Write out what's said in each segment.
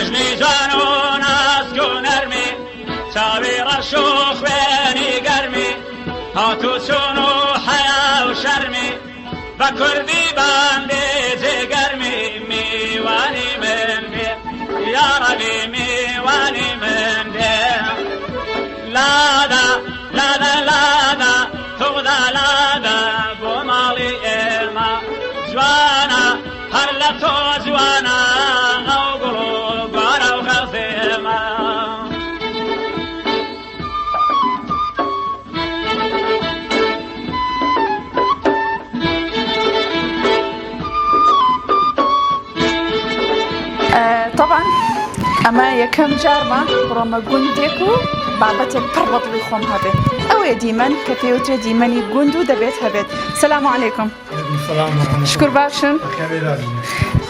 قژنی جوان و ناسک و نەرمی چاوی ڕەش و خوێنی گەرمی هات و چون و حەیا و شەرمی بە کوردی باندێ جێگەرمی میوانی من بێ یاڕەبی میوانی من بێ لادا لادا لادا توغدا لادا بۆ ماڵی ئێمە جوانە هەر لە تۆ جوانە ئەو گوڵ و گوارە و غەزێمە. تەبعەن ئەمە یەکەم جارمە بڕۆمە گوندێک و بابەتێک پڕ بەدڵی خۆم هەبێت ئەوەیە دیمەن کە پێوترێ دیمەنی گوند و دەبێت هەبێت سلام علیکم شکر باشن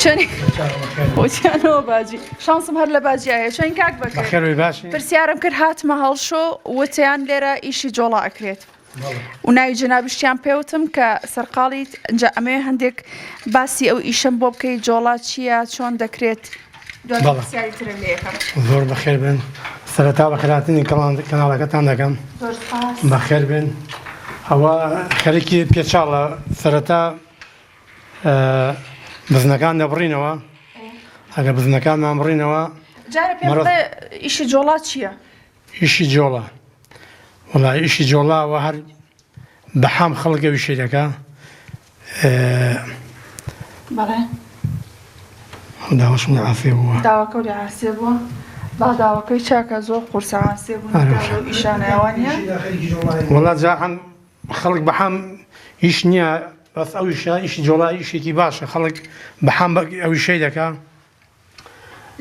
چۆنی وتیانەوە باجی شانسم هەر لە باجیایە چۆن کاک بەکر پرسیارم کرد هاتمە هەڵشۆ وتیان لێرە ئیشی جۆڵا ئەکرێت و ناوی جەنابیشتیان پێوتم کە سەرقاڵیت ئینجا ئەمەوێ هەندێک باسی ئەو ئیشەم بۆ بکەی جۆڵا چییە چۆن دەکرێت دواتر پرسیاری ترم لێ یەکەم. زۆر بەخێر بێن سەرەتا بەخێرهاتنی کەناڵەکەتان دەکەم زۆر سپاس. بەخێر بێن ئەوە خەریکی پێچاڵە سەرەتا بزنەکان دەبڕینەوە ئەگەر بزنەکانمان بڕینەوە جارە پێم بڵێ ئیشی جۆڵا چییە؟ ئیشی جۆڵا وەڵا ئیشی جۆڵا وە هەر بەحام خەڵک ئەویشی دەکا بەڵێ داوەشم لە عافێ بووە داوەکە لە عاسێ بووە با داوەکەی چاکە زۆر قورسە عاسێ بوو ئیشانەوانە وەڵا جا هەم خەڵک بەحام ئیش نییە بەس ئەویشە ئیشی جۆڵا ئیشێکی باشە خەڵک بەحام ئەویشەی دەکا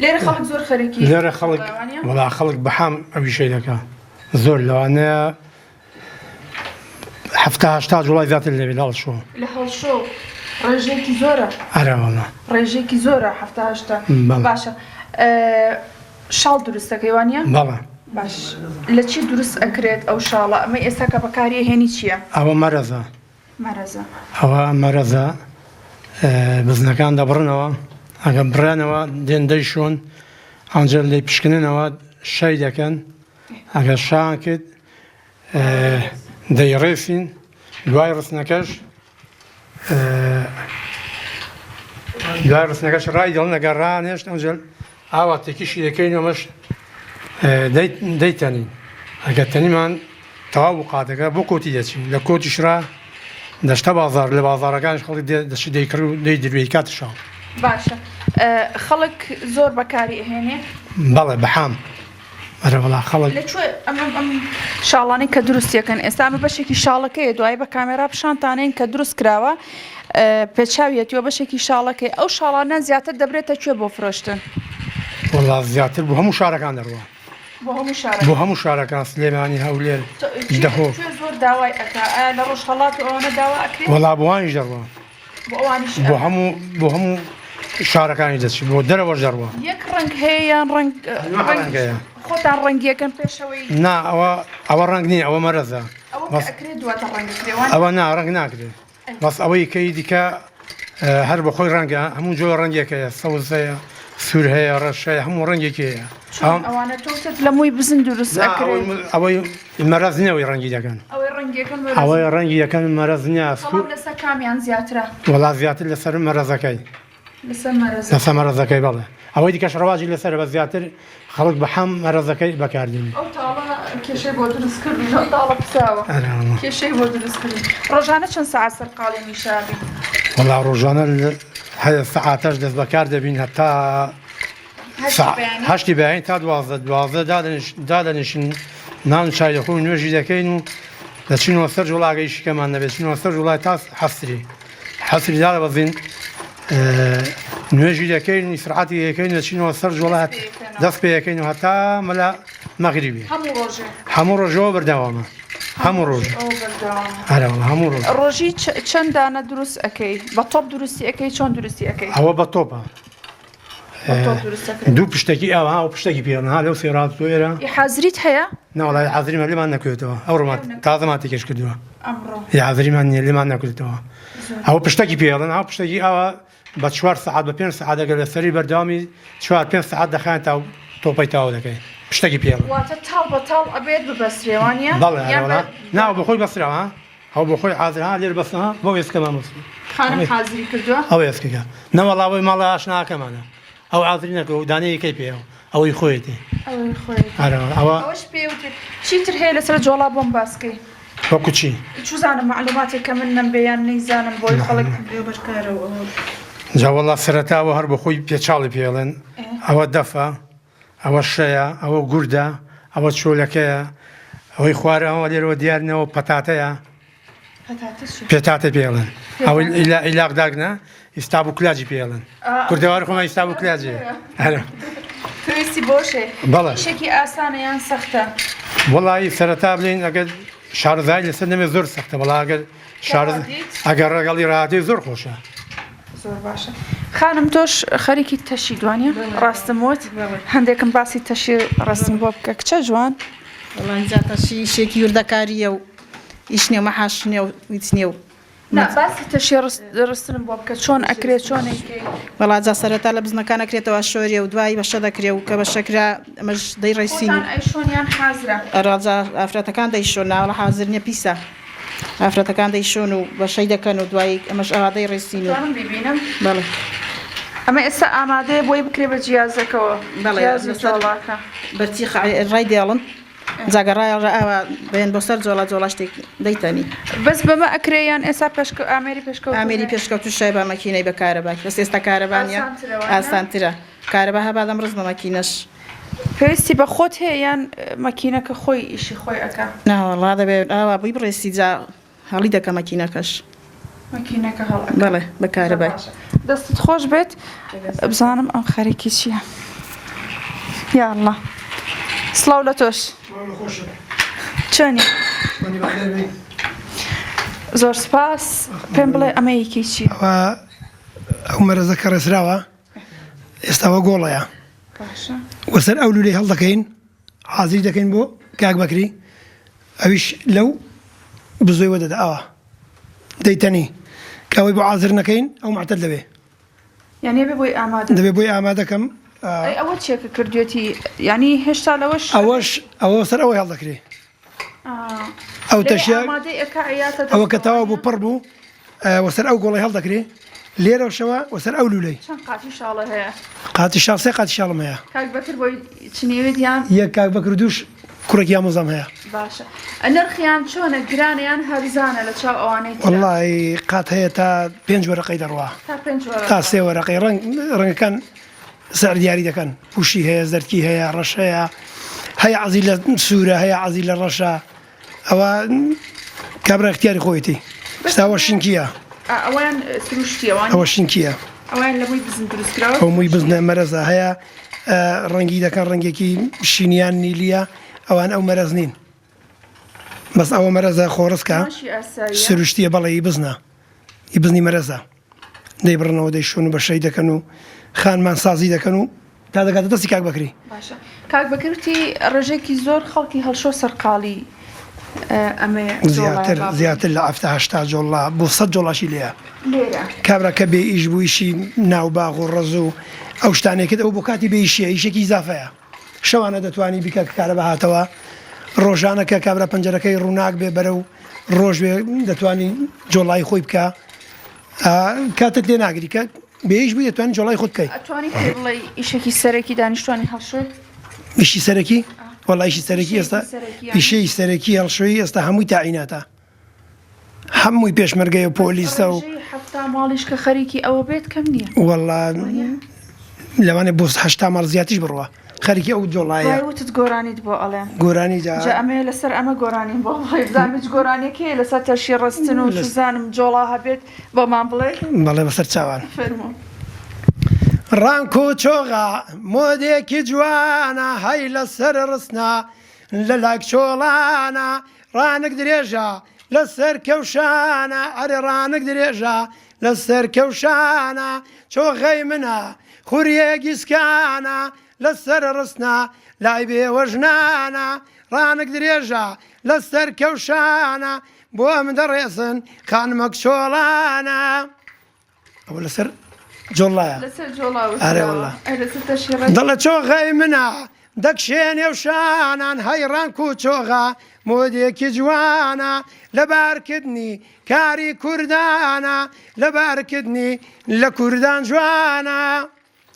لێرە خەڵک زۆر خەریکی لێرە خەڵک وەڵا خەڵک بەحام ئەویشەی دەکا زۆر لەوانەیە حەفتا هەشتا جوڵای زیاتر لەوێ لە هەڵشۆ لە هەڵشۆ ڕێژەیەکی زۆرە ئەرە وەڵا ڕێژەیەکی زۆرە حەفتا هەشتا باشە شاڵ دروست دەکەی وانە بەڵێ باش لە چی دروست ئەکرێت ئەو شاڵە ئەمە ئێستا کە بەکاری هێنی چییە ئەوە مەرەزە مەرەزە. ئەوە مەرەزە بزنەکان دەبڕنەوە ئەگە بڕێنەوە دێن دەیشۆن ئەنجە لێ پشکننەوە شای دەکەن ئەگەر شان کرد دەیڕێسین دوای ڕستنەکەش دوای ڕستنەکەش ڕای دڵن ئەگەر ڕانێشت ئەنجل ئاوا تێکیشی دەکەین و ئەمەش دەیتەنین ئەگەر تەنیمان تەواو بوو قاتەکە بۆ کۆتی دەچین لە کۆتیش را دەشتە بازار لە بازارەکانش خەڵک دەچی دەیکڕ و دەیدروێ کاتە شاو. باشە خەڵک زۆر بەکاری ئەهێنێ؟ بەڵێ بەحام ئەرێ وەڵا خەڵک. لە کوێ ئەم ئەم شاڵانەی کە دروستیەکەن ئێستا ئەمە بەشێکی شاڵەکەیە دوایی بە کامێرا پیشانتانێن کە دروست کراوە پێچاویەتی و بەشێکی شاڵەکەی ئەو شاڵانە زیاتر دەبرێتە کوێ بۆ فرۆشتن؟ وەڵا زیاتر بۆ هەموو شارەکان دەڕوا. بۆ هەموو شارەکان بۆ هەموو شارەکان سلێمانی هەولێر دهۆک. کوێ زۆر داوای ئەکا ئایا لە ڕۆژهەڵات و ئەوانە داوا ئەکرێ؟ وەڵا بۆ وانیش دەڕوا. بۆ ئەوانیش بۆ هەموو بۆ هەموو شارەکانی دەچی بۆ دەرەوەش دەڕوا. یەک ڕەنگ هەیە یان ڕەنگ ڕەنگ هەیە؟ خۆتان ڕەنگیەکەن پێشەوەی؟ نا ئەوە ئەوە ڕەنگ نییە ئەوە مەرەزە. ئەوە کە ئەکرێ دواتر ڕەنگ ئەکرێ وانیە؟ ئەوە نا ڕەنگ ناکرێ بەس ئەوەی کەی دیکە هەر بەخۆی ڕەنگە هەموو جۆرە ڕەنگێک هەیە سەوز هەیە سوور هەیە ڕەش هەیە هەموو ڕەنگێکی هەیە. چۆن ئەوانە تۆ وتت لە مووی بزن دروست ئەکرێ؟ ئەوەی مەرەز نییە ئەوەی ڕەنگی دەکەن. ئەوەی ڕەنگیەکەن مەرەز ئەوەی ڕەنگی دەکەن مەرەز نییە. بەڵام لەسەر کامیان زیاترە؟ وەڵا زیاتر لەسەر مەرەزەکەی. لەسەر مەرەزەکەی. لەسەر مەرەزەکەی بەڵێ. ئەوەی دیکەش ڕەواجی لەسەرە بەس زیاتر خەڵک بە حەم مەرەزەکەی بەکاردێنێ. ئەو تاڵە کێشەی بۆ دروست کردین ئەو تاڵە پساوە کێشەی بۆ دروست کردین. ڕۆژانە چەند سەعات سەرقاڵی میشە بین؟ وەڵا ڕۆژانە هەیە سەعاتەش دەست بەکار دەبین هەتا هەشتی بەیانی تا 12 12 دادەنیشن نان چای دەخۆین نوێژی دەکەین و دەچینەوە سەر جوڵاگەی شکەمان دەبێت چینەوە سەر جوڵای تا حەسری حەسری دادەبەزین نوێژی دەکەین ئیسراحەتی دەکەین دەچینەوە سەر جوڵات دەست پێ دەکەین و هەتا مەلا مەغریبی هەموو ڕۆژێ هەموو ڕۆژەوە بەردەوامە هەموو ڕۆژ هەموو ڕۆژ ڕۆژی چەند دانە دروست ئەەکەی بە تۆپ دروستی ئەەکەی چۆن دروستی ئەەکەی ئەوە بە تۆپە. دوو پشتەکی ئاوا ئەو پشتەکی پێڵن ها لەو سێرات تۆ ئێرە حازریت هەیە؟ ناوەڵای حازریمان لێمان نەکەوێتەوە ئەو ڕۆمان تازەمان تێکێش کردووە حازریمان نیە لێمان نەکردەوە ئەو پشتەکی پێڵن ئەو پشتەکی ئاوا بە چوار سەعات بە پێنج سەعات ئەگەر لەسەری بەردەوامی چوار پێنج سەعات دەخایەن تا تۆپەی تەواو دەکەی پشتەکی پێڵن. واتە تاڵ بە تاڵ ئەبێت ببەسترێ وانیە؟ بەڵێ ئەرێ وەڵا نا ئەو بەخۆی بەستراوە ها ئەو بۆخۆی حازرە ها لێرە بەستە ها بەو ئێسکەمان بەستووە. خانم حازری کردووە؟ ئەو ئێسکەکە نەوەڵا ئەوەی ماڵە ئاشناکەمانە ئەو حازری نەکردووە ئەو دانەیەکەی پێیە ئەوەی خۆیەتی. ئەوەی خۆیەتی. ئەرێ وەڵا ئەوە. ئەوەش پێی وترێ چیتر هەیە لەسەر جۆڵا بۆم باس کەی؟ وەکو چی؟ چوزانم مەعلوماتێک کە من نەمبێ یان نەیزانم بۆی خەڵک جا وەڵا سەرەتا ئەوە هەر بەخۆی پێچاڵی پێڵێن ئەوە دەفە ئەوە شەیە ئەوە گوردە ئەوە چۆلەکەیە ئەوەی خوارە ئەوە لێرەوە دیارنەوە پەتاتەیە پێتاتە پێڵێن ئەوەی ئیلاق داگنا ئیستا بوو کلاجی پێڵن کوردەوار خۆمان ئیستا بوو کلاجی پێویستی بۆشێ بەڵێ ئیشێکی ئاسانە یان سەختە؟ وەڵی سەرەتا بڵێین ئەگەر شارەزای لەسەر نەبێت زۆر سەختە بەڵام ئەگەر شار ئەگەر ڕەگەڵی ڕادێ زۆر خۆشە. زۆر باشە خانم تۆش خەریکی تەشی دوانە ڕاستم وت هەندێکم باسی تەشی ڕستم بۆ بکە کچە جوان. وەڵا جا تەشی ئیشێکی وردەکارییە و ئیش نیە و مەحاش نیە و هیچ نیە و نا باسی تەشی ڕستنم بۆ بکە چۆن ئەکرێ چۆن ئەیکەی. وەڵا جا سەرەتا لە بزنەکان ئەکرێتەوە شۆرێ و دوایی بەشە دەکرێ و کە بەشە کرا ئەمەش دەیڕێسین خۆتان ئەیشۆن یان حازرە؟ ئەڕا جا ئافرەتەکان دەیشۆن نا وەڵا حازر نیە پیسە ئافرەتەکان دەیشۆن و بەشەی دەکەن و دوایی ئەمەش ئەوا دەیڕێسین و توانم بیبینم؟ بەڵێ. ئەمە ئێستا ئامادەیە بۆی بکرێ بە جیازەکەوە بەڵێ جیازی لەسەر جۆڵاکە. بەرچی ڕای دێڵن. جا گەڕایە ڕا ئاوا بێن بۆ سەر جۆڵا جۆڵا شتێک دەیتەنی. بەس بەمە ئەکرێ یان ئێستا پێشکە ئامێری پێشکەوتوو ئامێری هەیە؟ پێشکەوتوو شای بە مەکینەی بە کارەبای بەس ئێستا کارەبا نیە ئاسانترە وانیە؟ ئاسانترە کارەبا هەبا دەمڕست بە مەکینەش. پێویستی بە خۆت هەیە یان مەکینەکە خۆی ئیشی خۆی ئەکا؟ ناوەڵا دەبێ ئاوا بیبڕێسی جا هەڵی دەکە مەکینەکەش. مەکینەکە هەڵ ئەکا. بەڵێ بە کارەبای. دەستت خۆش بێت بزانم ئەم خەریکی چییە یا اللە سڵاو لە تۆش چۆنی زۆر سپاس پێم بڵێ ئەمە یەکی چی ئەوە ئەو مەرەزە کە ڕێسراوە ئێستاوە گۆڵەیە باشە وەسەر ئەو لولەی هەڵدەکەین حازری دەکەین بۆ کاک بەکری ئەویش لەو بزۆی وەدەدا ئاوا دەیتەنی کە ئەوەی بۆ حازر نەکەین ئەو معتەل دەبێ یعنی بێ بۆی ئامادە دەبێ بۆی ئامادەکەم ئەی ئەوە چیە کە کردوێتی یعنی هێشتا لەوەش ئەوەش ئەوە سەر ئەوەی هەڵدەکرێ ئەو تەشیە ئەوە کە تەواو بوو پڕ بوو وەسەر ئەو گۆڵی هەڵدەکرێ لێرەشەوە وەسەر ئەو لولەی چەند قاتی شاڵە هەیە؟ قاتی شاڵ سێ قاتی شاڵم هەیە. کاک بەکر بۆی چنیویت یان؟ یەک کاک بەکر و دووش کوڕێکی ئامۆزام هەیە. باشە نرخیان چۆنە گرانە یان هەرزانە لە چاو ئەوانەی ترا؟ وەڵای قات هەیە تا پێنج وەرەقەی دەڕوا تا پێنج وەرەقە تا سێ وەرەقەی ڕەنگ ڕەنگەکان سعر دیاری دەکەن پوشی هەیە زەردکی هەیە ڕەش هەیە هەیە عەزی لە سوورە هەیە عەزی لە ڕەشە ئەوە کابرا اختیاری خۆیەتی ئێستا ئەوە شینکیە ئەوەیان سروشتیە وانیە؟ ئەوە شینکیە ئەویان لە مووی بزن دروست کراوە ئەو مووی بزنە مەرەزە هەیە ڕەنگی دەکەن ڕەنگێکی شینیان نیلیە ئەوان ئەو مەرەز نین بەس ئەوە مەرەزە خۆڕسکە سروشتیە بەڵێ ئی بزنە ئی بزنی مەرەزە دەیبڕنەوە دەیشۆن و بەشەی دەکەن و خانمان سازی دەکەن و تا دەگاتە دەستی کاک بەکری. باشە کاک بەکر وتی ڕێژەیەکی زۆر خەڵکی هەڵشۆ سەرقاڵی ئەمەیە زیاتر زیاتر لە حەفتا هەشتا جۆڵا بۆ سەد جۆڵاشی لێیە لێرە کابرا کە بێ ئیش بوو ئیشی ناو باغ و ڕەز و ئەو شتانەی کرد ئەو بۆ کاتی بێ ئیشیە ئیشێکی ئیزافەیە شەوانە دەتوانی بیکە کە کارەبا هاتەوە ڕۆژانە کە کابرا پەنجەرەکەی ڕووناک بێ بەرەو ڕۆژ بێ دەتوانی جۆڵایی خۆی بکە کاتت لێ ناگری کە بێ ئیش بووی دەتوانی جۆڵای خۆت بکەی. ئەتوانی پێی بڵێی ئیشێکی سەرەکی دانیشتوانی هەڵشۆی؟ ئیشی سەرەکی؟ وەڵا ئیشی سەرەکی ئێستا پیشەی سەرەکی هەڵشۆی ئێستا هەمووی تاعیناتە هەمووی پێشمەرگەیە و پۆلیسە و ڕێژەی 70 ماڵیش کە خەریکی ئەوە بێت کەم نییە. وەڵا لەوانەیە بۆ 80 ماڵ زیاتریش بڕوا. خەریکی ئەو جۆڵایە. دوای وتت گۆرانیت بۆ ئەڵێم. گۆرانی جا. جا ئەمەیە لەسەر ئەمە گۆرانیم بۆ بڵێ بزانم هیچ گۆرانیەک هەیە لەسەر تەشی ڕستن و چوزانم جۆڵا هەبێت بۆمان بڵێ. بەڵێ بەسەر چاوان. فەرموو. ڕانک و چۆغا مۆدێکی جوانە هەی لەسەر ڕستنا لە لایک چۆڵانە ڕانک درێژە. لەسەر کەوشانە ئەرێ ڕانک درێژە لەسەر کەوشانە چۆغەی منە خوریە گیسکانە لەسەر ڕستنە لای بێوەژنانە ڕانک درێژە لەسەر کەوشانە بۆم دەڕێسن خانمە کچۆڵانە. ئەوە لەسەر جۆڵایە لەسەر جۆڵا ئەرێ وەڵا. ئەی لەسەر تەشی ڕەنگ دڵە چۆغەی منە دەکشێ نێو شانان هەی ڕەنگ و چۆغە مۆدێکی جوانە لەبارکردنی کاری کوردانە لەبارکردنی لە کوردان جوانە.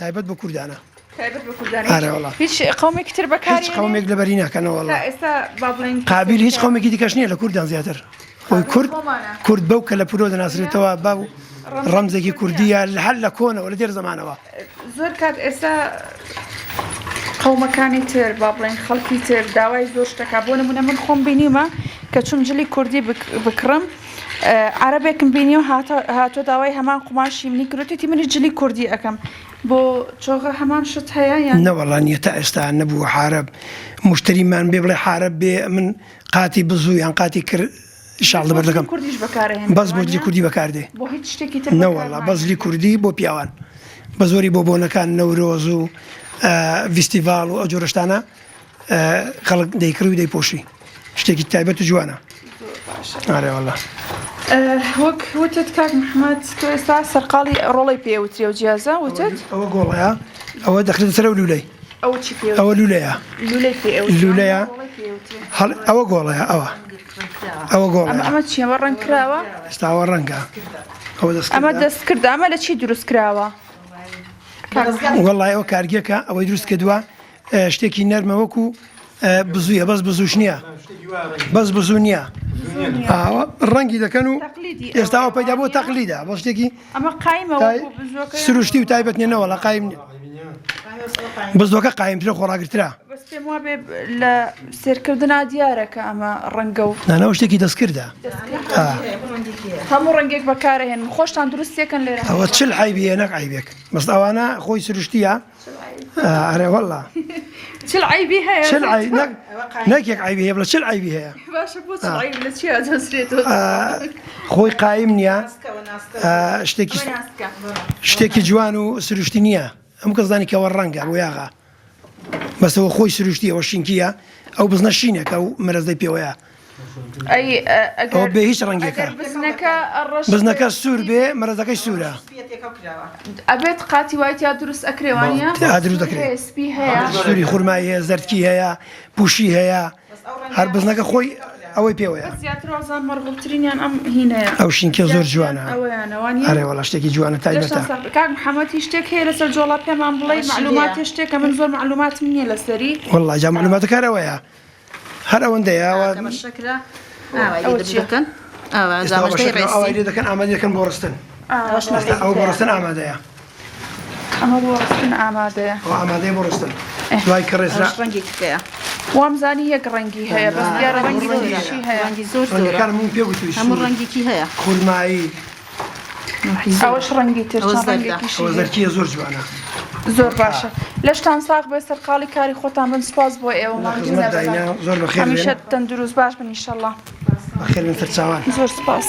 تایبەت بە کوردانە. تایبەت بە کوردانە. ئارێ وەڵا. هیچ قەومێکی تر بەکاری هیچ قەومێک لەبەری ناکەنەوە وەڵا. تا ئێستا با بڵێین قابیل هیچ قەومێکی دیکەش نییە لە کوردان زیاتر. خۆی کورد کورد بەو کەلەپوورەوە دەناسرێتەوە بەو ڕەمزێکی کوردیە لە هەر لە کۆنەوە لە دێر زەمانەوە. زۆر کات ئێستا قەومەکانی تر با بڵێین خەڵکی تر داوای زۆر شتەکە بۆ نمونە من خۆم بینیومە کە چوم جلی کوردی بکڕم عەرەبێکم بینیوە هاتووە داوای هەمان قوماشی منی کردووە وتیتی منیش جلی کوردی ئەکەم بۆ چۆغە هەمان شت هەیە یان؟ نەوەڵا نیە تا ئێستا نەبووە حارەب موشتەریمان بێ بڵێ حارەب بێ من قاتی بزوو یان قاتی کر شاڵ لەبەر دەکەم کوردیش بەکارئەهێنن بەس بۆ جلی کوردی بەکاردێ بۆ هیچ شتێکی تر نەوەڵا بەس جلی کوردی بۆ پیاوان بە زۆری بۆ بۆنەکان نەورۆز و ڤیستیڤاڵ و ئەو جۆرە شتانە خەڵک دەیکڕی و دەیپۆشی شتێکی تایبەت و جوانە ئارێ والله وەک وتت کاک محمد تۆ ئێستا سەرقاڵی ڕۆڵی پێ وترێ و جیازە وتت ئەوە گۆڵەیە ئەوە دەخرێتە سەر ئەو لولەی ئەوە چی پێ ئەوە لولەیە لولەی پێ لولەیە هەڵ ئەوە گۆڵەیە ئەوە ئەوە گۆڵەیە ئەمە چیە ئەمە ڕەنگ کراوە ئێستا ئەوە ڕەنگە ئەوە دەست ئەمە دەست کردە ئەمە لە چی دروست کراوە وەڵای ئەوە کارگێکە ئەوەی دروست کردووە شتێکی نەرمە وەکو بزویە بەس بزوش نییە بەس بزوو نییە ڕەنگی دەکەن و ئێستاوە پەیدا بۆ تەقلیدا بۆ شتێکی سروشتی و تایبەت نیە وەڵا قایم نیە بزوەکە قایمترە خۆڕاگرترە پێم وابێ لە سێرکردنا دیارە کە ئەمە ڕەنگە و نانەوە شتێکی دەستکردە هەموو ڕەنگێک بەکارهێن خۆشتان دروستێکن لێرە ئەوە چل عیبیە نەک عیبێک بەس ئەوانە خۆی سروشتیە ئەرێ واللە چل عەیبی هەیە چل عەیب نەک نەک یەک عەیبی هەیە بڵێ چل عەیبی هەیە باشە بۆ چل عەیب لە چیا دەسرێتەوە خۆی قایم نییە شتێکی شتێکی جوان و سروشتی نییە هەموو کەس زانی کەەوە ڕەنگە بۆ یاغا بەسەوە خۆی سروشتی ئەوە شینکیە ئەو بزنە شینێکە و مەرەزەی پێوەیە ئەی ئەگەر بێ هیچ ڕەنگێکە بزنەکە ڕەش بزنەکە سوور بێ مەرەزەکەی سوورە ئەبێت قاتی وای تیا دروست ئەکرێ وانە تیا دروست دەکرێ سپی هەیە سووری خورمایی هەیە زەردکی هەیە پوشی هەیە هەر بزنەکە خۆی ئەوەی پێوەیە زیاتر وازان مەرغوبترینیان ئەم هینەیە ئەو شینکە زۆر جوانە ئەوەیانەوانە ئەرێ وەڵا شتێکی جوانە تایبەتە کاک محەممەد هیچ شتێک هەیە لەسەر جۆڵا پێمان بڵێ معلومات شتێکە من زۆر معلوماتم نییە لەسەری وەڵا جا معلوماتەکە هەر ئەوەیە هەر ئەوەندەیە ئەوە کە بە شەکرە ئاوای لێ دەکەن ئاوا زامەشتەی ڕێسی ئاوای لێ دەکەن ئامادە دەکەن بۆ ڕستن ئەوە بۆ ڕستن ئامادەیە ئەمە بۆ ڕستن ئامادەیە ئەوە ئامادەیە بۆ ڕستن دوای کە ڕێزرا ڕەنگێکی هەیە وامزانی یەک ڕەنگی هەیە بەس دیارە ڕەنگی زۆریشی هەیە ڕەنگی زۆر زۆرە ڕەنگەکان من پێ گوتووی هەموو ڕەنگێکی هەیە خورمایی ئەوەش ڕەنگی تر ئەوە چەند زەردە. ڕەنگێکیشی ئەوە هەیە. زەرکیە زۆر جوانە زۆر باشە لەشتان ساغ بێ سەرقاڵی کاری خۆتان بن سوپاس بۆ ئێوە لە ماندوو خزمەت نەبن داینا زۆر بەخێر بێن هەمیشە تەندروست باش بن ئیشەڵڵا بەخێر بێن سەرچاوان زۆر سوپاس.